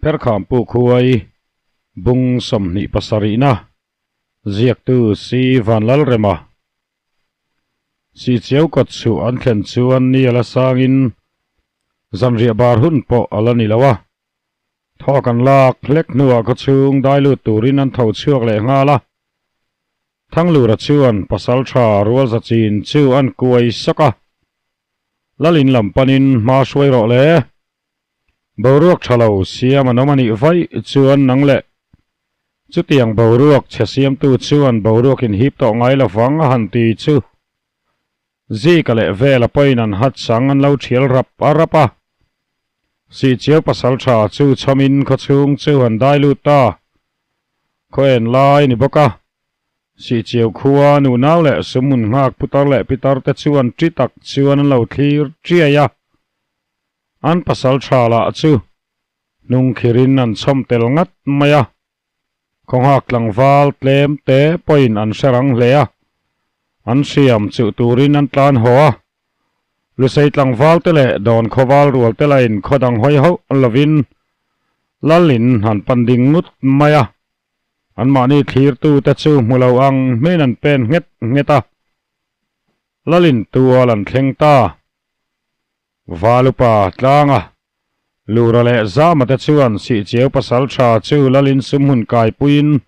Pherkham Pu Khuai, Bung 27na, Ziaktu Si Vanlalrema. Sihchiau kawt chhuh an thlen chuan ni a la sangin zanriah bar hun pawh a la ni lo a. Thawk an lak hlek hnuah khawchhung dai lut turin an tho chhuak leh nghal a. Thanglura chuan pasaltha rualza chin chu an kuai sawk a. Lalin lam panin hma hruai rawh le. Boruak tha lo siam an awm a nih vaih chuan nang le. Chutiang boruak chhe siamtu chuan boruak inhip tawh ngai lovang a han ti chu. Zika leh vela pawhin an hat chang an lo thial rap a rap a. Sihchiau pasal tha chu chhawmin khawchhung chu an dai lut ta. Khaw en lai ni bawk a. Sihchiau khua nunau leh sumhmun nghak putar leh pitar te chuan ṭi tak chuan an lo thlir ṭiai a. An pasal tha lah chu hnungkhirin an chhawm tel ngat mai a. Khawnghak tlangval tlem te pawhin an hre rang hle a, an hriam chuh turin an tlan haw a. Lusei tlangval te leh dawn khawval rual te lain khaw dang hawi hauh lovin Lalin an pan ding ngut mai a, anmahni thlirtu te chu hmu lo ang hmin an pen nghet nghet a. Lalin tual an thleng ta. Valupa tlanga Lura leh Zama te chuan Sihchiau pasal tha chu Lalin sumhmun kaipuiin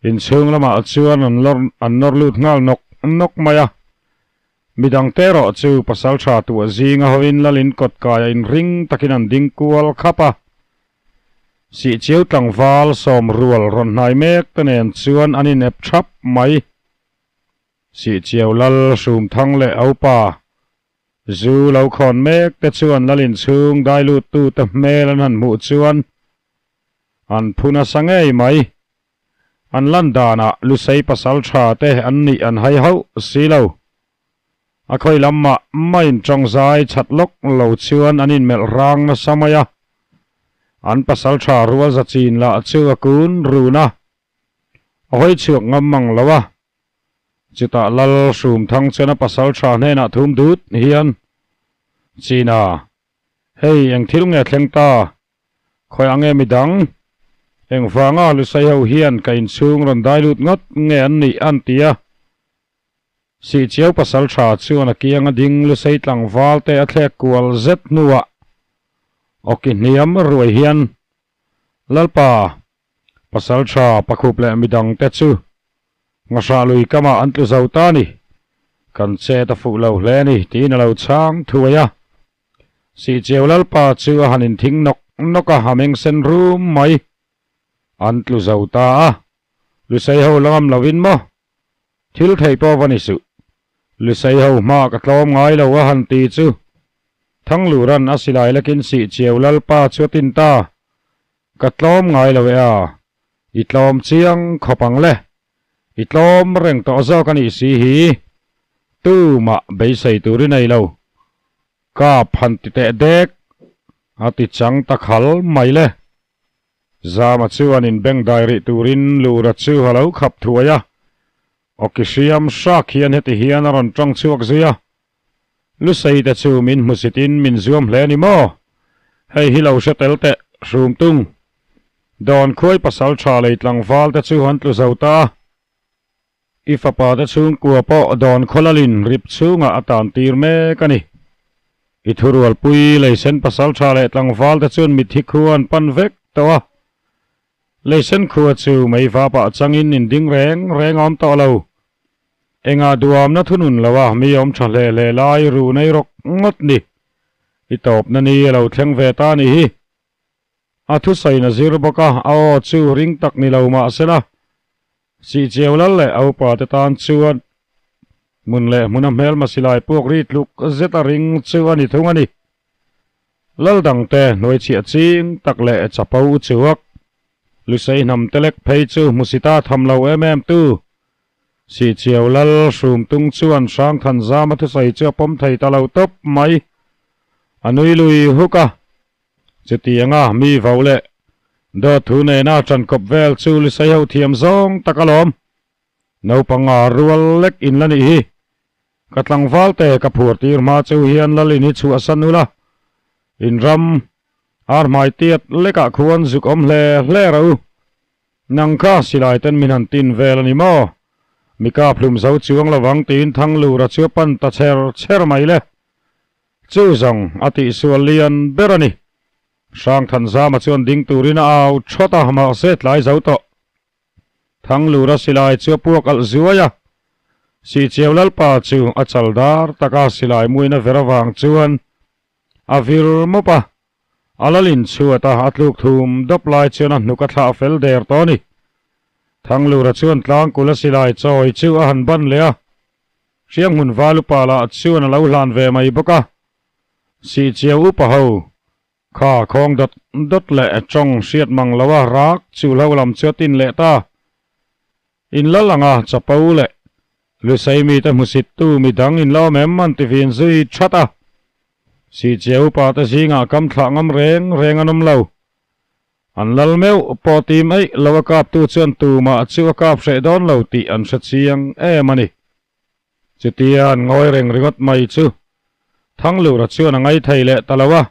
inchhung lamah chuan an lawr an nawr lut nghal nawk nawk mai a. Midang te erawh chu pasal tha tuah zinga hoin Lalin kawt kaia inring takin an ding kual khap a. Sihchiau tlangval sawm rual rawn hnai mek te nen chuan an inep thap mai. Sihchiau Lal Hrumthang leh Aupa Zu lo khawn mek te chuan Lalin chhung dai lut tu te hmel an han hmuh chuan an phu nasa ngei mai. An lan danah Lusei pasal tha te an nih an hai hauh si lo. A khawi lam mah mah in tawng zai chat lawk lo chuan an inmelh rang nasa mai a. An pasal tha rual za chin lah chu a kun run a, a hawi chhuak ngam mang lo a. Chutah Lal Hrumthang chuan a pasal tha hnenah thum dut hian, China, hei eng thil nge thleng ta? Khawi ang nge midang? Engvanga Lusai ho hian ka inchhung rawn dai lut ngawt nge an nih an ti a. Sihchiau pasal tha chuan a kiang a ding Lusai tlangval te a thlek kual zet hnuah awki hniam ruai hian, Lalpa, pasal tha pakhup leh midang te chu Ngahra lui kamah an tlu zo ta a ni. Kan chet a fuh lo hle a ni tiin a lo chhang thuai a. Sihchiau Lalpa chu a han inthing nawk nawk a, a meng sen rum mai. An tlu zo ta a. Lusei ho la ngam lovin maw? Thil thei pawh va ni suh. Lusei ho hma ka tlawm ngai lo a han ti chu. Thangluran a silai lekin Sihchiau Lalpa chu a tin ta. Ka tlawm ngai lo e a, i tlawm chiang khawp ang le. I tlawm reng tawh zawk a nih si hi, tumah beisei tur i nei lo. Kap han ti teh dek, a ti chang ta khal mai le. Zama chuan inbeng dai rih turin Lura chu a lo khap thuai a, awki hriam hrak hian heti hian a rawn tawng chhuak zui a. Lusei te chu min hmusit in min zuam hle ni maw? Hei hi lo hre tel teh, hrum tung. Dawn khuai pasal tha lei tlangval te chu an tlu zo ta a. I fapa te chhungkua pawh dawn khawlalin rip chhungah a tan tir mek a ni. I thurualpui leisen pasal tha leh tlangval te chuan mitthi khua an pan vek tawh a. Leisen khua chu mei vapah changin inding reng reng a awm tawh lo. Engah duamna thunun lo a mi awm tha hle hle lai ru nei rawk ngawt ni. I tawpna ni a lo thleng ve ta ni hi. A thusawiin a zir bawk a, a aw chu ring tak ni lo mah sela. Sihchiau lal leh a upa te tan chuan hmun leh hmuna hmelma silai puak ri tluk zet a ring chu a ni thung a ni. Lal dangte hnuaichhiah ching tak leh chapo u chuak. Lusei hnam te lek phei chu hmusita tham lo em em tu. Sihchiau lal hrum tung chuan Hrangthan zama thusawi chu a pawm thei ta lo tawp mai. A nui lui huk a. Chutianga mi vo leh dawt thu nena ṭankawp vel chu Lusei ho thiam zawng tak alawm. Naupang a rual lek in la nih hi. Ka tlangval te ka phur tir hma chu hian lal in hi chhuahsan ula. In ram. Ar hmai tiat lekah khuan zuk awm hle hle ro. Nang kha silai ten min han tin vel a ni maw? Mi kap hlum zo chuang lovang tiin Thanglura chu a pan ta chher chher mai le. Chu zawng a tihsual lian ber a ni. Hrangthanzama chuan ding turin a au thawt a, mahse tlai zo tawh. Thanglura silai chu a puak alh zuai a, Sihchiau Lalpa chu a chal dar taka silai muina ver avang chuan a vir mawp a, a lalin chhuat a a tluk thum dawp lai chuan a hnuk a thlah fel der tawh a ni. Thanglura chuan tlangkul a silai chawi chu a han ban leh a, Hrianghmun Valupa lah chuan a lo hlan ve mai bawk a, Sihchiau upa ho Kha khawng dawt dawt leh tawng hriat mang lo a rak chu hlo lam chu a tin leh ta. In lal anga chapo leh Lusei mite hmusittu midang in lo awm em an ti vin zui that a. Sihchia upa te zingah kam thlah ngam reng reng an awm lo. An lal meuh pawh tim eih lo a kaptu chuan tumah chu a kap hreh dawn lo tih an hre chiang em a ni. Chutia an ngawi reng ringawt mai chu Thanglura chuan a ngaithei leh ta lo a,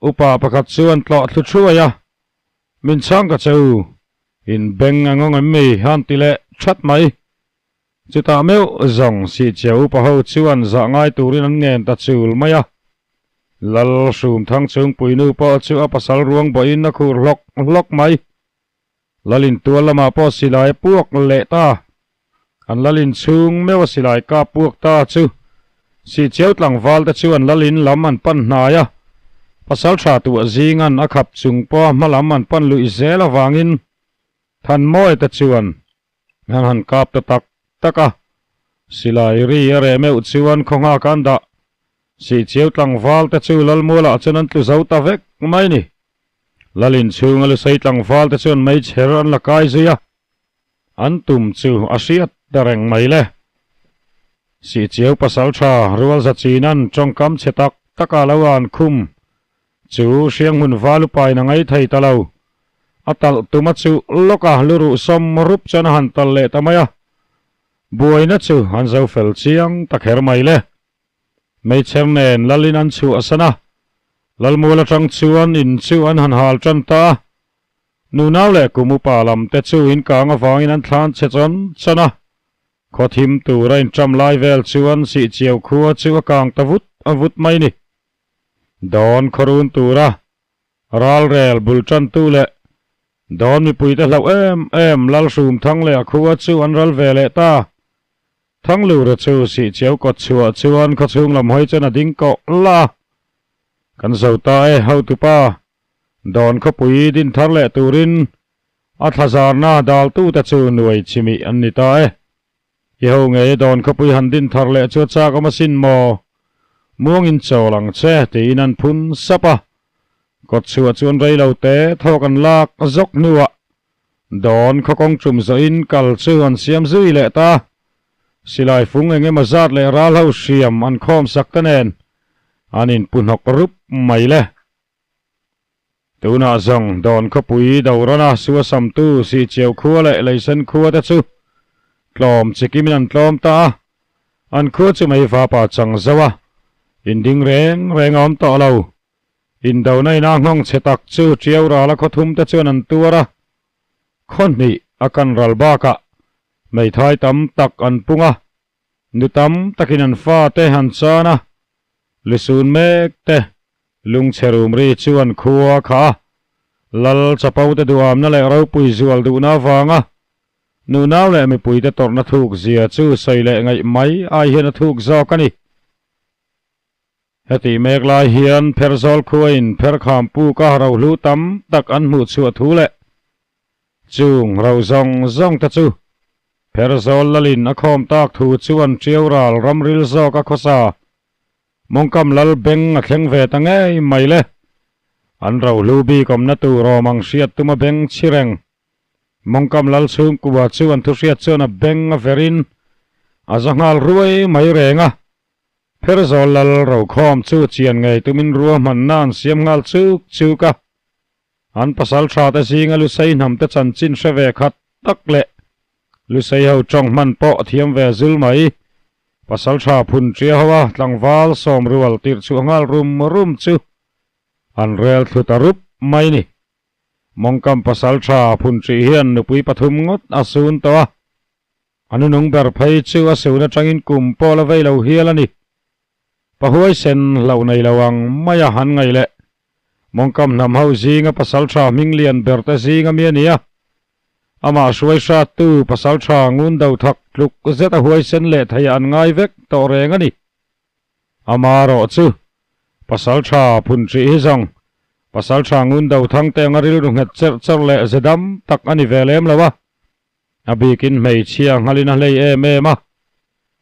upa pakhat chuan tlawh thlu thuai a, Min chhang ka che u, in beng a ngawng em mi? han ti leh that mai. Chutah meuh zawng Sihchia upa ho chuan zah ngai turin an ngen ta chul mai a. Lal Hrum Thangchhungpuinu pawh chu a pasal ruang bawhin a khur hlawk hlawk mai. Lalin tual lamah pawh silai a puak leh ta. An lalin chhung meuh a silai kap puak ta chu Sihchiau tlangval te chu an lalin lam an pan hnai a, pasal tha tuah zingan a khap chung pawha hma lam an pan luih zel avangin Thanmawi te chuan an han kap ta tak tak a. Silai ri a reh meuh chuan khawnghak an dah. Sihchiau tlangval te chu Lalmualah chuan an tlu zo ta vek mai ni. Lalin chhunga Lusei tlangval te chuan meichher an la kai zui a, an tum chu a hriat ta reng mai le. Sihchiau pasal tha Rualza Chinan tawngkam chhe tak taka lo an khum chu Hrianghmun Valupain a ngai thei ta lo. A talh tuma chu lawka luruh sawm rup chuan a han talh leh ta mai a, buaina chu an zo fel chiang ta kher mai le. Hmeichher nen Lalin an chhuah san a, Lalmual atang chuan in chu an han hal tan ta a. Nunau leh kum upa lam te chu in kang avangin an thlan che chawn chawn a. Khaw thim tura inṭam lai vel chuan Sihchiau khua chu a kang ta vut a vut mai ni. Dawn khawrun tura ralrel bul tantu leh Dawn mipuite hlauh em em Lalhrumthang leh a khua chu an ral ve leh ta. Thanglura chu Sihchiau kawt chhuah chuan khawchhung lam hawi chuan a ding kawh la a, Kan zo ta e, hotupa, Dawn khawpui din thar leh turin a thlazarna daltute chu nuai chimih an ni ta e. I ho ngei Dawn khawpui han din thar leh chu a chak awm asin maw? Muangin chawl ang che, tiin an phun sap a. Kawt chhuah chuan rei lo te thawk an lak zawk hnuah Dawn khaw kawng tum zawhin kal chu an siam zui leh ta. Silai fung eng emaw zat leh ral ho hriam an khawm sak te nen an inpu hnawk rup mai le. Tunah zawng Dawn khawpui Dorana Suasamtu Sihchiau khua leh Leisen khua te chu tlawm chikimin an tlawm ta a, an khua chu meivapa chang zo a, inding reng reng a awm tawh lo. Indona ina nghawng chhe tak chu Tiau rala khaw thum te chuan an tuar a, khaw hnih a kan ral bakah hmeithai tam tak an pung a, nu tam takin an fa te an chan a, lusun mek te lungchhe rum ri chu an khua kha a, Lal chapo te duhamna leh ropui zual duhna avanga nunau leh mipui te tawrhna thuk zia chu sawi leh ngaih mai ai hian a thuk zawk a ni. Heti mek lai hian Pherzawl khuain Pherkham puka rohlu tam tak an hmuh chhuah thu leh chung ro zawng zawng te chu Pherzawl lalin a khawm tak thu chuan Tiau ral ramril zawk a khawsa Mawngkam lal beng a thleng ve ta ngei mai le. An rohlu bik awmna tur awm ang hriat tuma beng chhi reng Mawngkam lal chhungkua chu an thuhriat chuan a beng a verin a za nghal ruai mai reng a. Pherzawl lal rokhawm chu chian ngei tumin ruahmanna an siam nghal chuk chuk a. An pasal tha te zinga Lusei hnam te chanchin hre ve khat tak leh Lusei ho tawng hman pawh a thiam ve zul mai. Pasal tha phun tia ho a tlangval sawm rual tirh chhuah nghal rum rum chu. An rel thlu ta rup mai ni. Mawngkam pasal tha phun ṭih hian nupui pathum ngawt a sun tawh a. A nunung ber phei chu a sun atangin kum pawh la vei lo hial a ni. Pahuai sen hlauh nei lo ang maia han ngaih leh Mawngkam hnam ho zinga pasal tha hming lian ber te zinga mi a ni a. Amah hruai hrattu pasal tha ngun do thak tluk zet a huaisen leh theiah an ngai vek tawh reng a ni. Amarawh chu pasal tha phun hrih hi zawng pasal tha ngun do thang te anga rilru nghet cherh cherh leh ze dam tak a ni ve lem lo a. A bikin hmeichhia nghalin a hlei em em a.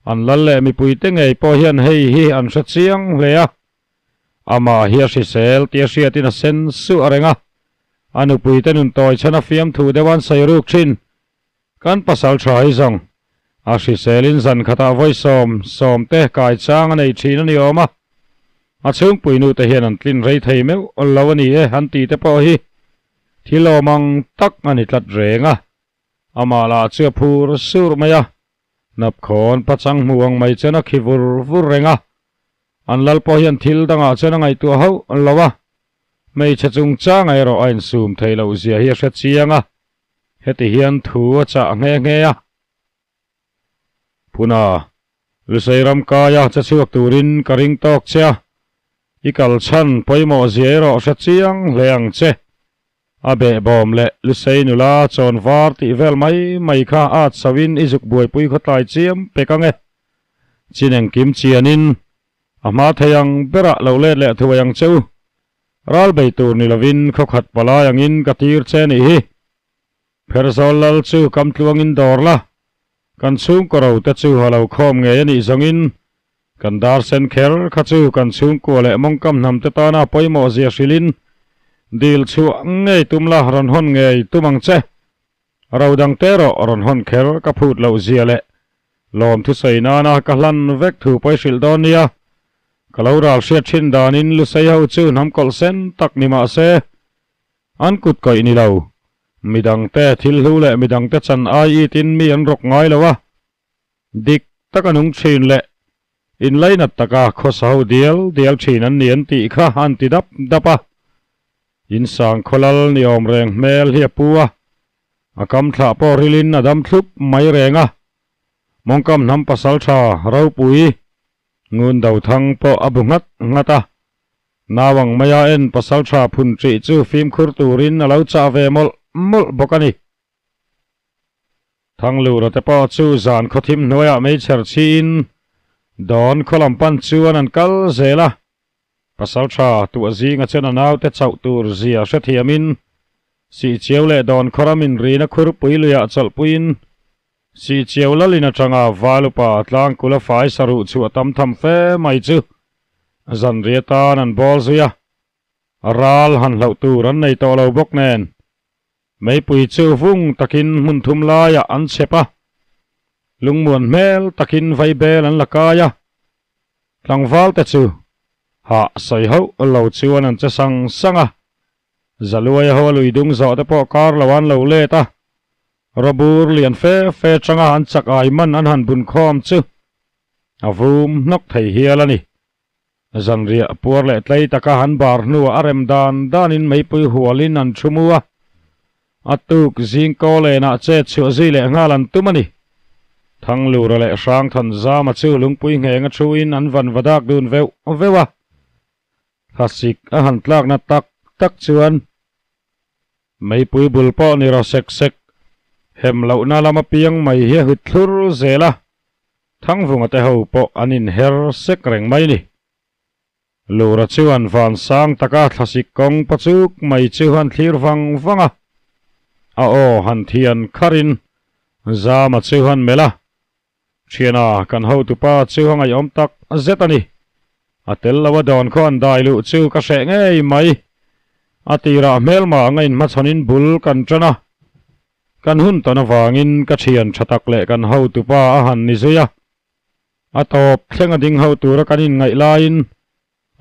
An lal leh mipui te ngei pawh hian hei hi an hre chiang hle a. Amah hi a hrisel tih a hriatin a sen suh a reng a. A nupui te nun tawi chhan a fiamthu deuh a an sawi ruk thin. Kan pasal tha hi zawng a hriselin zan khatah vawi sawm sawm te kai chang a nei thin a ni awm a, a chhungpui nu te hian an tlin rei thei meuh lo a ni e an ti te pawh hi thil awm ang tak a ni tlat reng a, amah lah chu a phur sur mai a, hnapkhawn pachang hmu ang mai chuan a khi vur vur reng a, an lal pawh hian thil dangah chuan a ngaihtuah hauh lo a, hmeichhe chungchanga erawh a insum theih loh zia hi a hre chiang a. Heti hian thu a chah nghe nghe a. Phuna, Lusei ram kaia che chhuak turin ka ring tawk che a, i kal chhan pawimawh zia erawh hre chiang hle ang che. A behbawm leh Lusei nula chawn var tih vel mai mai kha at chhoin i zuk buaipui khawtlai chiam pek ang e. Chin engkim chianin a hma thei ang berah lo let leh thuai ang che u. Ral bei tur ni lovin khawkhat palai angin ka tir che nih hi. Pherzawl lal chu kam tluangin dawr la, kan chhungkaw ro te chu a lo khawm ngei a nih zawngin kan dar sen kher kha chu kan chhungkua leh mawngkam hnam te tana pawimawh zia hrilhin dil chhuah ngei tum la rawn hawn ngei tum ang che. Ro dang te erawh rawn hawn kher ka phut loh zia leh Lawm thusawi nana ka hlan vek thu pawi hrilh dawn nia. Ka lo ral hriat thin danin Lusei ho chu hnam kawlh sen tak ni mah se, an kut kawih ni lo. Midangte thil hlu leh midangte chan ai itin mi an rawk ngai lo a. Dik taka nung thin leh inlainat taka khawsa ho dial dial thin an ni an tih kha an ti dap dap a. Insang khawlal ni awm reng hmel hi a pu a. A kam thlah pawh rilin a dam thlup mai reng a, mawngkam hnam pasal tha ropui ngun do thang pawh a bu nghat nghat a. Nau ang maia en pasal tha phun ṭih chu fimkhur turin a lo chah ve mawlh mawlh bawk a ni. Thanglura te pawh chu zan khawthim hnuaiah meichher chhiin dawn khaw lam pan chuan an kal zel a. Pasal tha tuah zinga chen a naute chauh tur zia hrethiamin Sihchiau leh Dawn khawram inrina khurpui luiah chawlhpuiin Sihchiau lalin atanga Valupa tlangkula fai saruh chhuah tam tham fe mai chu zanri atan an bawl zui a, ral han hlauh tur an nei tawh lo bawk nen meipui chu vung takin hmun thum laiah an chhep a, lungmuan hmel takin vaibel an la kai a. Tlangval te chu hah sawi hauh lo chuan an che sang sang a, Zaluai ho a lui dung zawh te pawh kar lo an lo let a, rawbur lian fe fe changa an chak ai man an han bun khawm chu a vum hnawk thei hial a ni. Zanriah puar leh tlei taka han bar hnuah a rem dan danin meipui hualin an thu mu a, A tuk zing kaw lenah chet chhuah zui leh nghal an tum a ni. Thanglura leh Hrangthanzama chu lungpui ngheng a thuin an van va dak dun veuh veuh a. Thlasik a han tlakna tak tak chuan meipui bul pawh ni raw sek sek hem lohna lam apiang mai hi a hut thlur zel a, Thangvunga te ho pawh an inher sek reng mai ni. Lura chuan van sang taka thlasik kawng pachuk mai chu han thlir vang vang a, a aw han thian kharin Zama chu han melh a, Thiana kan hotupa chu a ngaihawm tak zet a ni. A tel lo a dawn khaw an dai luh chu ka hreh ngei mai. A tirah hmelma anga inhmachhawnin bul kan tan a, kan hun tawn avangin ka thian tha tak leh kan hotupa a han ni zui a. A tawp thleng a ding ho tura kan inngaih laiin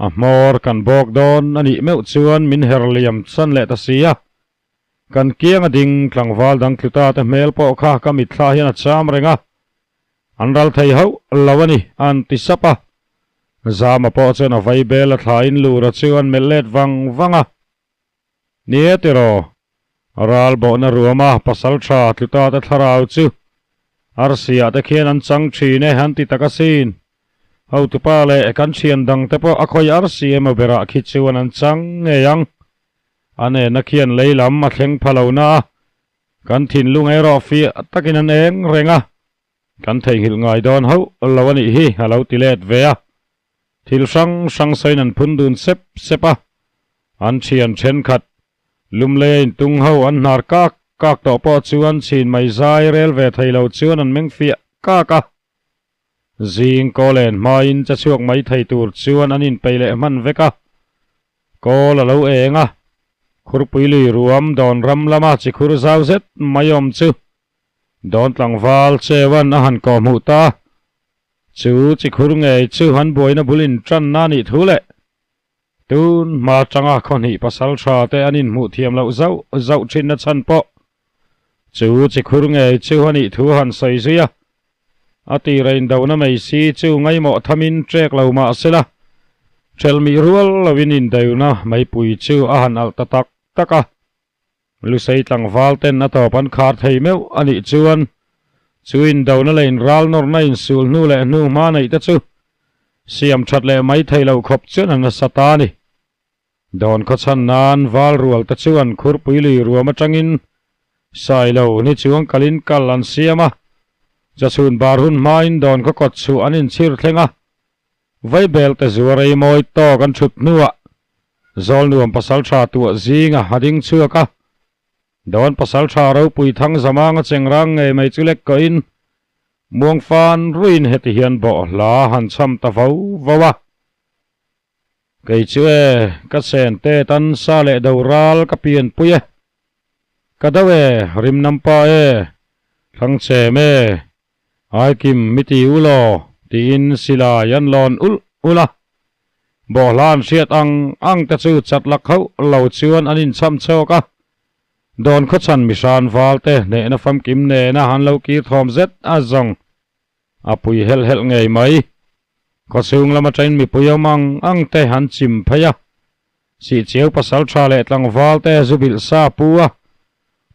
a hmawr kan bawk dawn a nih meuh chuan min her liam chan leh ta si a. Kan kiang a ding tlangval dang tluta te hmel pawh kha ka mitthla hian a cham reng a, an ral thei hauh lo a ni, an ti sap a. Zama pawh chuan a vai bel a thlain Lura chu an melh let vang vang a. Ni e tiraw, ral bawhna ruama pasal tha tluta te thlarau chu arsiah te khian an chang thin e an ti tak asin. Hotupa leh kan thian dang te pawh a khawi arsi emaw berah khi chuan an chang ngei ang. A nena khian lei lam a thleng pha lo na a, kan thinlung erawh fiah takin an eng reng a. Kan theihnghilh ngai dawn hauh lo a nih hi a lo ti let ve a. Thil hrang hrang sawiin an phun dun sep sep a. An thian thenkhat lumlei a intung ho an hnar kak kak tawh pawh chuan chhin mai zai rel ve thei lo chuan an meng fiah kak a. Zing kawlen hmain che chhuak mai thei tur chuan an inpeih leh hman vek a. Kawl a lo eng a. Khurpui lui ruam dawn ram lama chi khur zau zet mai awm chu Dawn tlangval Chewan a han kawh hmuh ta. Chu chi khur ngei chu han buaina bul in tanna a nih thu leh tun hma tanga khawhnih pasal tha te an inhmuh thiam loh zauh zauh thinna chhan pawh chu chi khur ngei chu a nih thu han sawi zui a. A tira indona mai si chu ngaimawh thamin trek lo mah sela ṭhelmih rual loin indaihna meipui chu a han alh ta tak tak a. Lusei tlangval ten a tawp an khar thei meuh a nih chuan chu indona leh inral nawrna insul hnu leh hnu hma neih te chu siam that leh mai thei loh khawp chuan a nasa ta a ni. Dawn khawchhan nan val rual te chuan khurpui lui ruam atangin Sailo ni chuang kalin kal an siam a, chachhun bar hun hmain dawn khaw kawt chhuah an inchhir thleng a, Vaibel te zuar ei mawi tawk an thut hnuah Zawlnuam pasaltha tuah zinga a ding chhuak a, Dawn pasaltha ropui thang zamanga chengrang ngei mai chu lek kawhin muangfan ruiin heti hian bawhhla han cham ta vo vo a. Kei chu e, ka chen te tan sa leh do ral ka pianpui e. Ka do e, rimnampa e, thlangchem e, Aikim mi ti u law tiin silai an lawn ulh ulh a. Bawhhla an hriat ang ang te chu chat lak hauh lo chuan an inchham chhawk a. Dawn khawchhan mihran val te hnehna famkim nena an lo kir thawm zet a zawng a pui helh helh ngei mai. Khawchhung lam atangin mipui awm ang ang te an chim phei a. Sihchiau pasal tha leh tlangval te zu bilh sa pu a,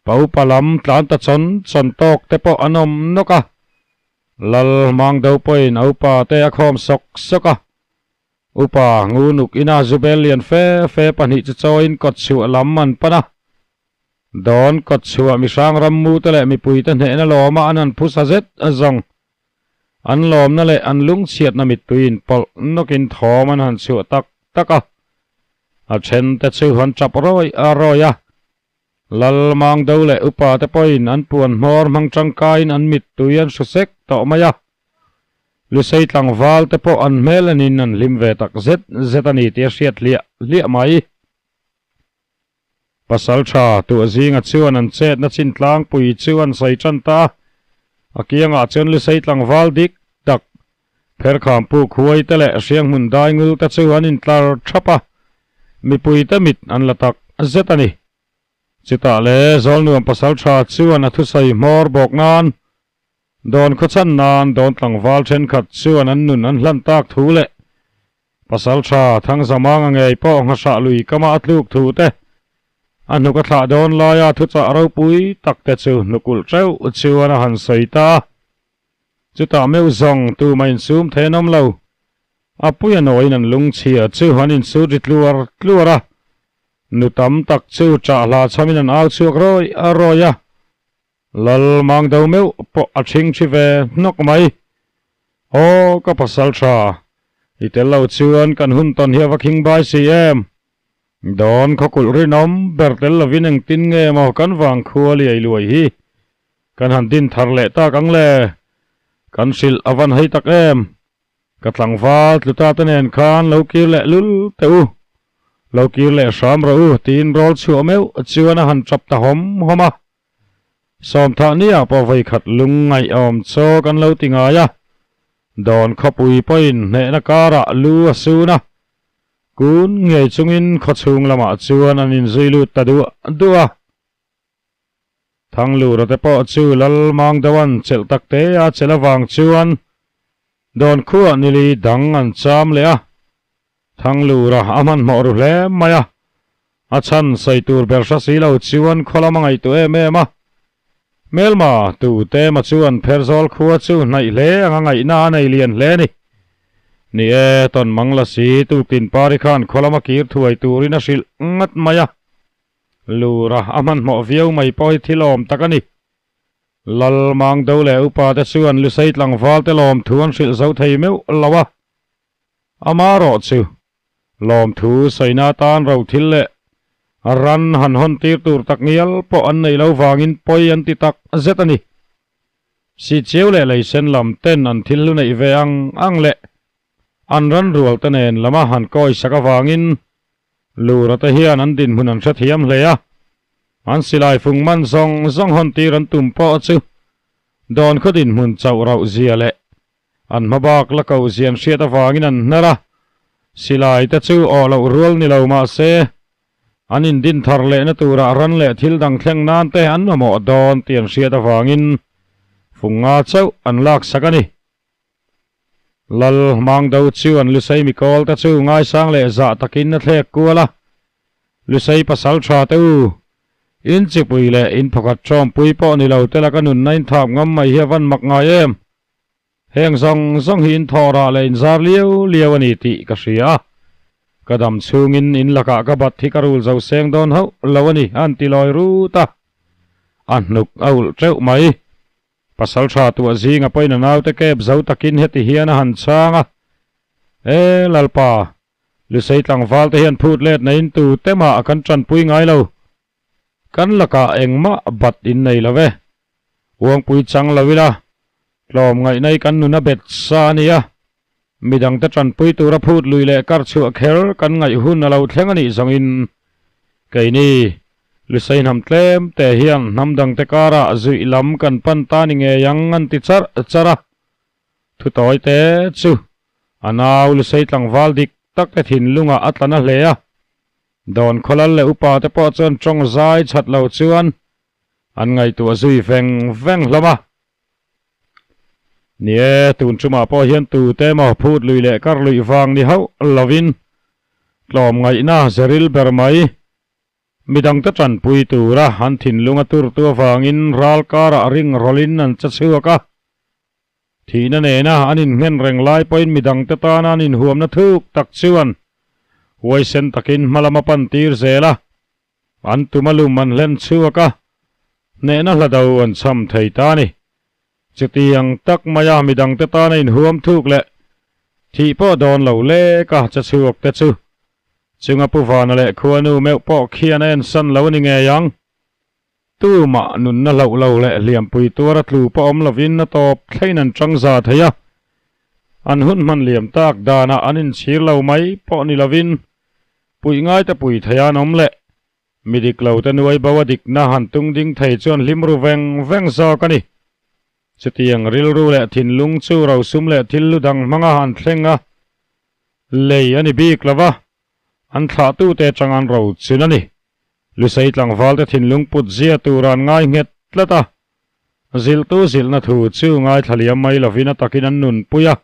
pa upa lam tlan ta chawn chawn tawk te pawh an awm nawk a. Lal mang do pawhin a upa te a khawm sawk sawk a. Upa ngunuk ina zu bel lian fe fe pahnih chu chawiin kawt chhuah lam an pan a. Dawn kawt chhuah mihrang rammu te leh mipui te hnehna lawma an han phusa zet zawng An lawmna leh an lungchhiatna mittui inpawlh nawkin thawm an han chhuah tak tak a, a then te chu an tap rawi a rawi a. Lal Mangdo leh upa te pawhin an puan hmawr hmang tangkaiin an mittui an hru sek tawh mai a. Lusei tlangval te pawh an hmel enin an hlim ve tak zet zet a ni tih a hriat hliah hliah mai. Pasal tha tuah zinga chuan an chetna chin tlangpui chu an sawi tan ta a, a kiangah chuan Lusei tlangval dik tak Pherkham puk huai te leh Hrianghmun daingul te chu an intlar thap a, mipui te mit an la tak zet a ni. Chutah le Zawlnuam pasal tha chuan a thusawi hmawr bawk nan Dawn khawchan nan dawn tlangval thenkhat chuan an nun an hlan tak thu leh Pasaltha Thangzamanga ngei pawh nghahrah lui kama a tluk thu te, a hnuk a thlah dawn laia thuchah ropui tak te chu hnukulh teuh chuan a han sawi ta a. Chutah meuh zawng tuma insum thei an awm lo. A pui a nawiin an lungchhia chu an insut ri tluar tluar a, nu tam tak chu ṭah hla chhamin an au chhuak rawi a rawi a. Lal mang do meuh pawh a ṭhing ṭhi ve hnawk mai. Aw ka pasal ṭha, i tel lo chuan kan hun tawn hi a va khing bai si em? Dawn khawkulh rinawm ber tel lovin engtin nge maw kan vang khua liai luai hi kan han din thar leh tak ang le? Kan hrilh a van hei tak em? Ka tlangval tluta te nen khan lo kir leh lul teh u, lo kir leh hram rawh u tiin rawl chhuah meuh chuan a han ṭap ta hawm hawm a. Sawmthah nia pawh vawikhat lung ngaihawm chaw kan lo ti ngai a, dawn khawpui pawhin hnehna karah lu a sun a, kun ngei chungin khawchhung lamah chuan an inzui lut ta duah duah a. Thanglura te pawh chu Lal Mangdoan chelh tak te a chelh avang chuan. Dawn khuah nili dang an cham leh a, Thanglura a hmanhmawh ru hle mai a, a chhan sawi tur ber hra si lo chuan khaw lam a ngaihtuah em em a. Hmelma tu tema chuan Pherzawl khua chu hnaih hle anga ngaihna a nei lian hle a ni. Ni e, tawn mang la si tuktin pari khan khaw lama kir thuai turin a hrilh ngat mai a. Lura a hmanhmawh viau mai pawh hi thil awm tak a ni. Lal Mangdo leh upa te chuan Lusei tlangval te lawmthu an hrilh zo thei meuh lo a, amarawh chu lawmthu sawina atan ro thil leh ran han hawn tir tur tak ngial pawh an neih lo vangin pawi an ti tak zet a ni. Sihchiau leh Leisen lam ten an thil hlu neih ve ang ang leh an ran rual te nen lama han kawi sak avangin Lura te hian an dinhmun an hrethiam hle a, an silai fung man zawng zawng hawn tir an tum pawh chu dawn khaw dinhmun chauh rauh zia leh an hma bak la ko zia an hriat avangin an hnar a, silai te chu awh loh rual ni lo mah se an indin thar lehna turah ran leh thil dang thleng nan te an mamawh dawn tih an hriat avangin fung nga chauh an laksak a ni. Lal Mangdo chuan Lusei mikawl te chu ngaisang leh zah takin a thlek kual a, Lusei pasal tha te u, in chipui leh in phawkhat tawmpui pawh ni lo te laka nunna in thap ngam mai hi a van mak ngai em? Heng zawng zawng hi in thawh rah leh in zar liau liau a ni tih ka hria a, ka dam chhungin in lakah ka bat hi ka rul zo seng dawn hauh lo a ni a han ti lawi rut a, a hnuk a ulh teuh mai. Pasal tha tuah zinga pawhin a naute kep zo takin heti hian a han chhang a, E Lalpa, Lusei tlangval te hian phut let naiin tu te mah kan tanpui ngai lo. Kan lakah engmah bat in nei lo ve. Uangpui chang lo ila, tlawm ngaih nai kan nun a bet sa a nia. Midangte tanpui tura phut lui leh kar chhuah kher kan ngaih hun a lo thleng a nih zawngin keini Lusei hnam tlem te hian hnam dangte karah zuih lam kan pan ta ni ngei ang an ti charh charh a. Thutawi te chu a nau Lusei tlangval dik tak te thinlungah a tla na hle a. Dawn khawlal leh upa te pawh chuan tawng zai chat lo chuan an ngaihtuah zui veng veng hlawm a. Ni e, tun tumah pawh hian tute emaw phut lui leh kar luih vang ni hauh lovin tlawm ngaihna zeril ber mai. Midangte tanpui tura an thinlung a turtu avangin ral karah ring rawlhin an che chhuak a. Thihna nena an innghen reng lai pawhin midangte tana an inhuamna thuk tak chuan huaisen takin hmalam a pantir zel a. An tum a lum an hlen chhuak a, hnehna hla do an cham thei ta a ni. Chutiang tak maia midangte tana inhuam thuk leh thih pawh dawn lo lek a che chhuak te chu chunga Pu Vana leh Khuanu meuh pawh khian a ensan lo a ni ngei ang. Tumah nunna hlauh lo leh hliampui tuara tlu pawh awm lovin a tawp thlein an tang za thei a, an hun hman liam tak danah an inchhir lo mai pawh ni lovin Puih ngaite pui thei an awm leh. Mi dik lo te nuai bo a dikna han tung ding thei chuan hlim ru veng veng zawk a ni. Chutiang rilru leh thinlung chu rosum leh thil lu dang hmanga an thleng a, lei a ni bik lo va, an thlahtute atang an ro chun a ni. Lusei tlangval te thinlung put zia tur an ngai nghet tlat a, zilhtu zilhna thu chu ngaithla liam mai lovin a takin an nunpui a,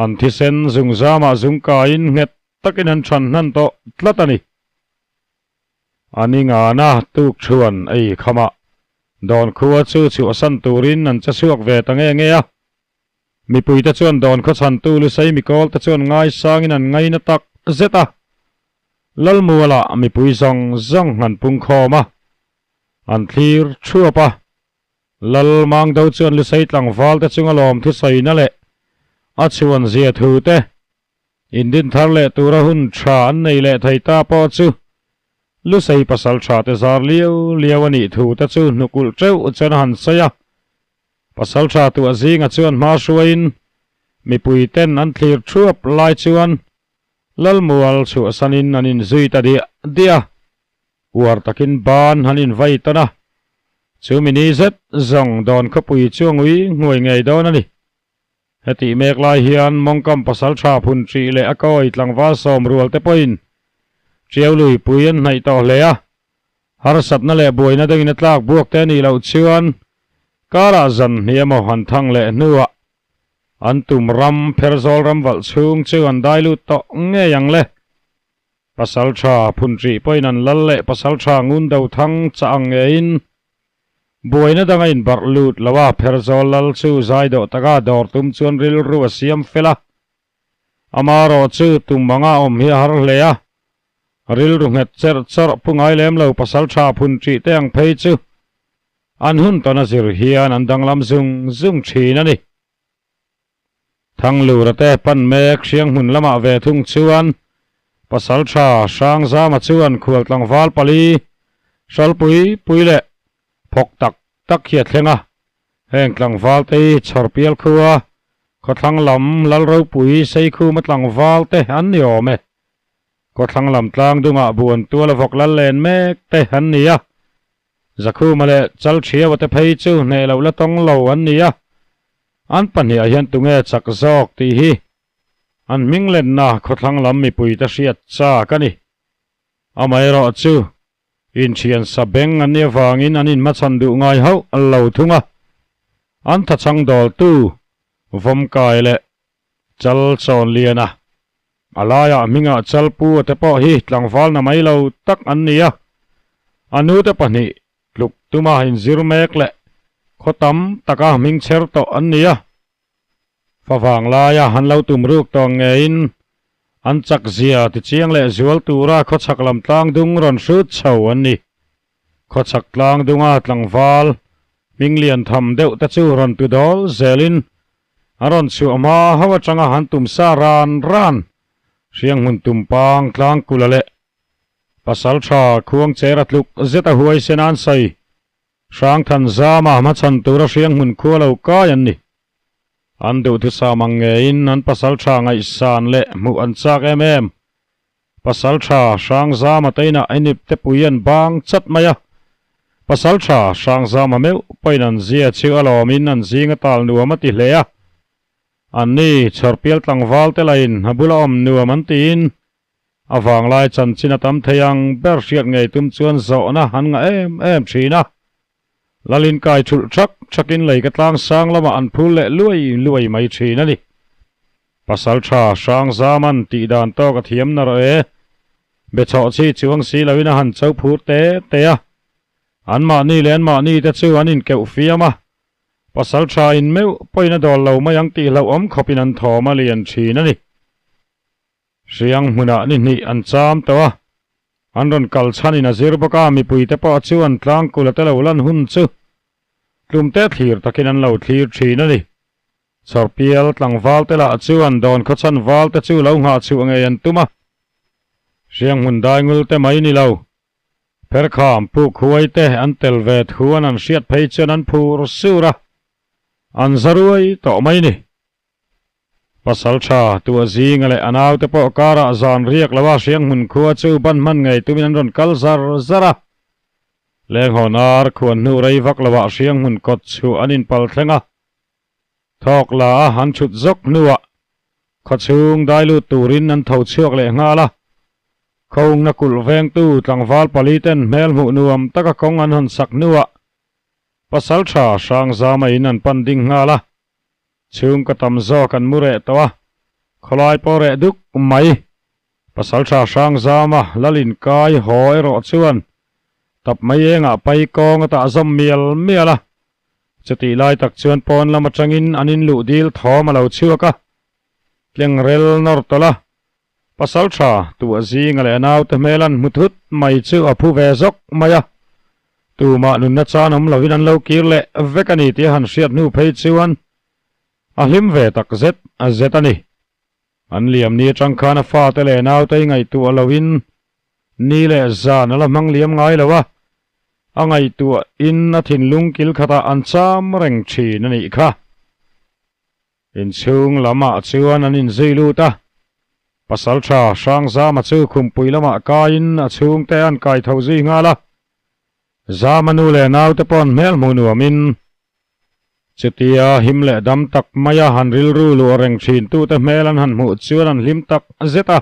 an thisen zungzamah zungkaiin nghet takin an chhan hnan tawh tlat a ni. A ni ngana tuk chuan ei khamah dawn khua chu chhuahsan turin an che chhuak ve ta nge nge a. Mipuite chuan dawn khaw chhantu Lusei mikawl te chuan ngaisangin an ngaina tak zet a. Lalmualah mipui zawng zawng an pungkhawm a, an thlir thuap a. Lal Mangdo chuan Lusei tlangval te chunga lawm thusawina leh a chhuan zia thu te Indin thar leh tura hun tha an nei leh thei ta pawh chu Lusei pasal tha te zar liau liau a nih thu te chu hnukulh teuh chuan a han sawi a. Pasal tha tuah zinga chuan hma hruaiin mipui ten an thlir thuap lai chuan Lalmual chhuahsanin an inzui ta diah diah a. Uar takin ban han invai tawn a, chu mini zet zawng dawn khawpui chu a ngui nghuai ngei dawn a ni. Hetih mek lai hian Mawngkam pasaltha phun ṭih leh a kawi tlangval sawm rual te pawhin Ṭiau luipui an hnaih tawh hle a, harsatna leh buaina dangin a tlak buak te a nih loh chuan karah zan hnih emaw han thang leh hnuah. An tum ram Pherzawl ram valh chhung chu an dai lut tawh ngei ang le. Pasaltha Phunṭih pawhin an lal leh Pasaltha Ngundothang chah ang ngeiin buaina danga inbarh lut lo a, Pherzawl lal chu zai dawh taka dawr tum chuan rilru a siam fel a. Amarawh chu tum anga awm hi a har hle a, rilru nghet cherh chawrh pu ngai lem lo Pasaltha Phunṭih te ang phei chu an hun tawn a zir hian an danglam zung zung thin a ni. Thanglura te pan mek Hrianghmun lamah ve thung chuan Pasaltha Hrangzama chuan khual tlangval pali hrawlpui pui leh phawk tak tak hi a thleng a. Heng tlangval te hi Chhawrpial khua khawthlang lam Lalropui Seikhuma tlangval te an ni awm e. Khawthlang lam tlang dungah buan tual a vawk lal len mek te an ni a. Zakhuma leh Chalthiaua te phei chu hneh loh la tawng lo an ni a. An pahniah hian tunge chak zawk tih hi an hming lenna khawthlang lam mipuite hriat chak a ni. Amaherawh chu inthian sa beng an nih avangin an inhmachhan duh ngai hauh lo thung a. An thachhang dawltu Vawmkai leh Chal Chawnliana a laiah hmingah Chalpu a te pawh hi tlangval na mai lo tak an ni a. A nute pahnih Tluk tuma inzir mek leh khaw tam taka hming chher tawh an ni a. Favang laia han lo tum ruk tawh ngeiin an chak zia tichiang leh zual tura khawchhak lam tlang dung rawn hrut chho an ni. Khawchhak tlang dunga tlangval hming lian tham deuh te chu rawn tu dawl zelin a rawn chhuah hma ho atanga han tum sa ran ran Hrianghmun tumpang tlangkula leh Pasaltha Khuangchera tluk zeta huaisen an sawi. Hrangthan zama hmachhan tura Hrianghmun khua lo kai an ni. An duhthusam ang ngeiin an pasaltha ngaihsan leh hmuh an chak em em. Pasaltha Hrangzama teinah inip te pui an bang chat mai a. Pasaltha Hrangzama meuh pawhin an zia chu a lawmin an zinga tal nuam a ti hle a. Anni chhawrpial tlangval te lain a bula awm nuam an tiin A vanglai chanchin a tam thei ang ber hriat ngei tum chuan zawhna an ngah em em thin a. Lalin kai thulh thak thakin lei ka tlang sang lamah an phul leh luai luai mai thin a ni. Pasaltha Hrangzaman tih dan tawk a thiam na rawh e. Bechhawh chi chuang si loin a han cho phur te te a. Anmahni leh anmahni te chu an inkeuh fiam a. Pasaltha in meuh pawhin a dawl lo mai ang tih hlauhawm khawpin an thawm a lian thin a ni. Hriang hmunah ni hnih an cham tawh a, an rawn kal chhanin a zir bawk a, mipuite pawh chu an tlangkul a te lo lan hun chu tlumte thlir takin an lo thlir thin a ni. Chawrpial tlangval te lah chuan dawn khawchhan val te chu lo nghah chhuah ngei an tum a, hriang hmun daingul te mai ni lo, pherkham puk huai te an tel ve thu an an hriat phei chuan an phur sur a, an za ruai tawh mai ni. Pasaltha tua zinga leh a naute pawh karah zan riak lo a Hrianghmun khua chu ban hman ngei tumin an rawn kal zar zar a. Lenghawn ar khuan hnu rei vak loah Hrianghmun kawt chhuah an inpal thleng a. Thawk la a an chhut zawk hnuah khawchhung dai lut turin an tho chhuak leh nghal a. Khawngna kulh vengtu tlangval pali ten hmel hmuh nuam taka kawng an hawn sak hnuah Pasaltha Hrangzama in an pan ding nghal a. Chhung ka tam zawk an mu reh tawh a, khawlai pawh reh duk mai. Pasaltha Hrangzama Lalin kai haw erawh chuan tap mai engah pai kawng a tah zawm mial mial a. Chutih lai tak chuan pawn lam atangin an inluh dil thawm a lo chhuak a, tlengrel nawr tawlh a. Pasaltha tuah zinga leh a naute hmel an hmu thut mai chu a phu ve zawk mai a, tumah nunna chan awm lovin an lo kir leh vek a ni tih a han hriat hnu phei chuan a hlim ve tak zet zet a ni. An liam ni atang khan a fate leh naute i ngaihtuah loin ni leh zan a la hmang liam ngai lo a, a ngaihtuahin a thinlung kil khatah an cham reng thin a nih kha. Inchhung lamah chuan an inzui lut a, Pasaltha Hrangzama chu khumpui lamah kaiin a chhungte an kai tho zui nghal a, Zama nu leh naute pawh an hmel hmuh nuamin chutia him leh dam tak maia han rilru luah reng thintute hmel an han hmuh chuan an hlim tak zet a,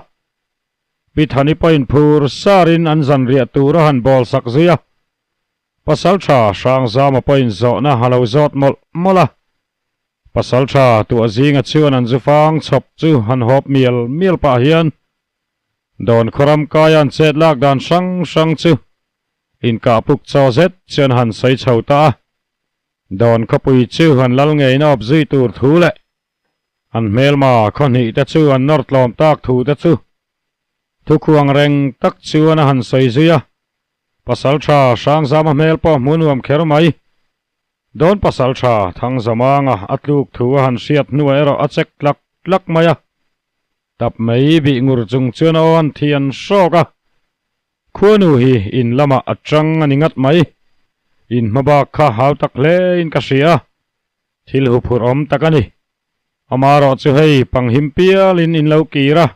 Pi Thani pawhin phur sarin an zanriah tur a han bawl sak zui a, Pasaltha Hrangzama pawhin zawhna a lo zawt mawlh mawlh a. Pasalṭha tuah zinga chuan an zufang chhawp chu han hawp mial mial pah hian Dawn khawram kaia an chet lak dan hrang hrang chu inkah puk chaw zet chuan han sawi chho ta a. Dawn khawpui chu an lal ngeina awp zui tur thu leh an hmelma khawhnih te chu an nawr tlawm tak thu te chu thukhuang reng tak chuan a han sawi zui a. Pasalṭha Hrangzama hmel pawh hmu nuam kher mai. Dawn pasalṭha Thangzamanga a tluk thu a han hriat hnuah erawh a chek tlak tlak mai a. Tap mai bih ngur chung chuan a aw an thi an hrawk a. Khuanu hi in lamah a chang a ni ngat mai. In hma bak kha hau tak hle in ka hria a. Thil huphurh awm tak a ni. Amarawh chu hei panghim pialin in lo kir a.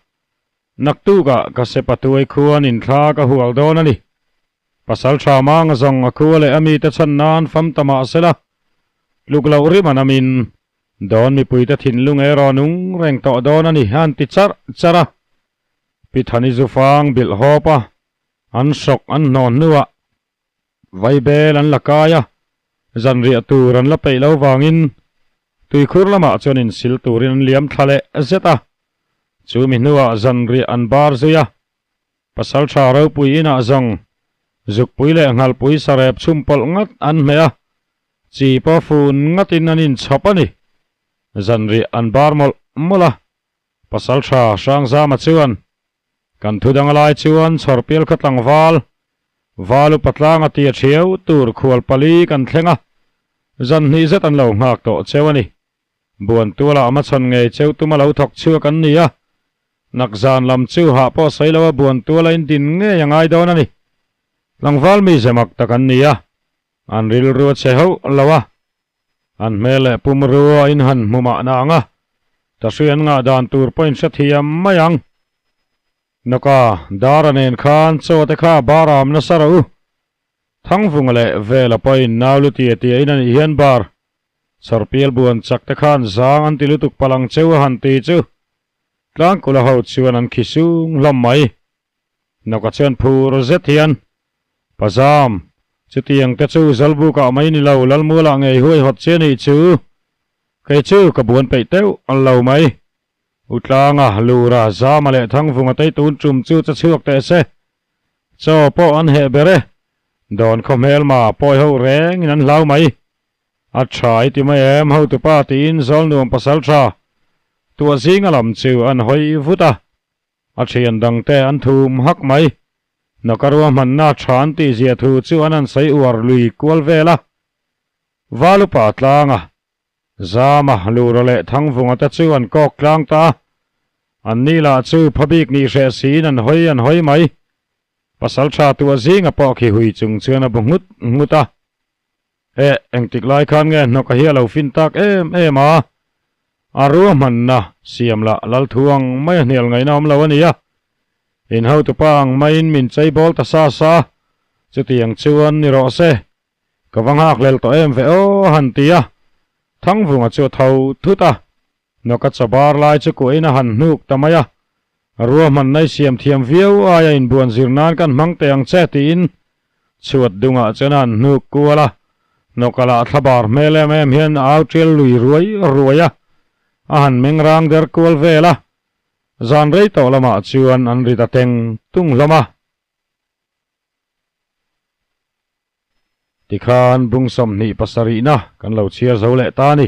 Naktukah ka sepatuai khuan in thla ka hual dawn a ni. Pasal tha manga zawng a khua leh a mite chhan nan fam ta mah sela, tluk loh rim an amin dawn mipuite thinlung erawh nung reng tawh dawn a ni a an ti charh charh a. Pi Thani Zufang bilh hawp a, an hrawk an hnawh hnuah Vaibel an la kai a, zanriah tur an la peih lo vangin tuikhur lamah chuan insil turin an liam thla leh zet a. Chu mi hnuah zanriah an bar zui a, Pasalṭha ropui inah zawng zukpui leh nghalpui sarep chhum pawlh ngat an hmeh a, chi pawh fun ngatin an inchhawp a ni. Zanriah an bar mawlh mawlh a, Pasalṭha Hrangzama chuan kan thu dang lai chuan chhawrpial kha tlangval val upa tlang a tia ṭhiau tur khual pali kan thleng a, zan hnih zet an lo nghak tawh cheu a ni. Buan tualah a machhawn ngei cheu tuma lo thawk chhuak an ni a, nak zan lam chu hah pawh sawi lo a buan tuala in din ngei a ngai dawn a ni. Tlangval mi ze mak tak an ni a, an rilru a che hauh lo a, an hmel leh pumrua in han hmu mahna ang a, ta hri an ngah dan tur pawh in hrethiam mai ang. Nawka Dara nen khan chaw te kha bar am nasa rawh u. Thangvunga leh Vela pawhin nau lu tia tia in a nih hian bar chawrpial buan chak te khan zang an ti lutuk palh ang cheu a han ti chu Tlangkula ho chuan an khi sung hlawm mai. Nawka chuan phur zet hian Pazam, chutiang te chu Zalbukah mai ni lo Lalmualah ngei huaihawt che nih chu kei chu ka buan peih teuh lo mai. U Tlanga, Lura, Zama leh Thangvunga tei tun tum chu che chhuak teh se. Chaw pawh an heh ber e. Dawn khaw hmelma pawi ho rengin an hlau mai. A tha i ti mai em hotupa tiin Zawlnuam pasal tha tuah zinga lam chu an hawi vut a. A thian dangte an thum hak mai. Nawka ruahmanna tha an tihzia thu chu an han sawi uar lui kual vel a. Valupa Tlanga Zama, Lura leh Thangvunga te chu an kawk tlang ta a, an ni lah chu phabik nih hreh siin an hawi an hawi mai. Pasaltha tuah zinga pawh khi hui chung chuan a bu nghut nghut a. Eh, engtik lai khan nge hnawk a hi a lo fin tak em em a? A ruahmanna siam lah Lalthuang mai a hnial ngaihna awm lo a ni a. In hotupa ang maiin min chei bawl ta sa sa a, chutiang chuan ni rawh se. Ka va nghak lel tawh em ve aw a han ti a, Thangvunga chu a tho thut a, Nawka chabar lai chu kuahin a han hnuk ta mai a, Ruahman nai siam thiam viau aia inbuan zir nan kan hmang teh ang che tiin chhuat dungah chuan a han hnuk kual a, Nawka lah thlabar hmel em em hian a au tial lui ruai ruai a, a han meng rang der kual vel a, zan rei tawh lamah chuan an ri ta teng tung hlawm a. Tikhan bung 27na kan lo chhiar zo leh ta a ni.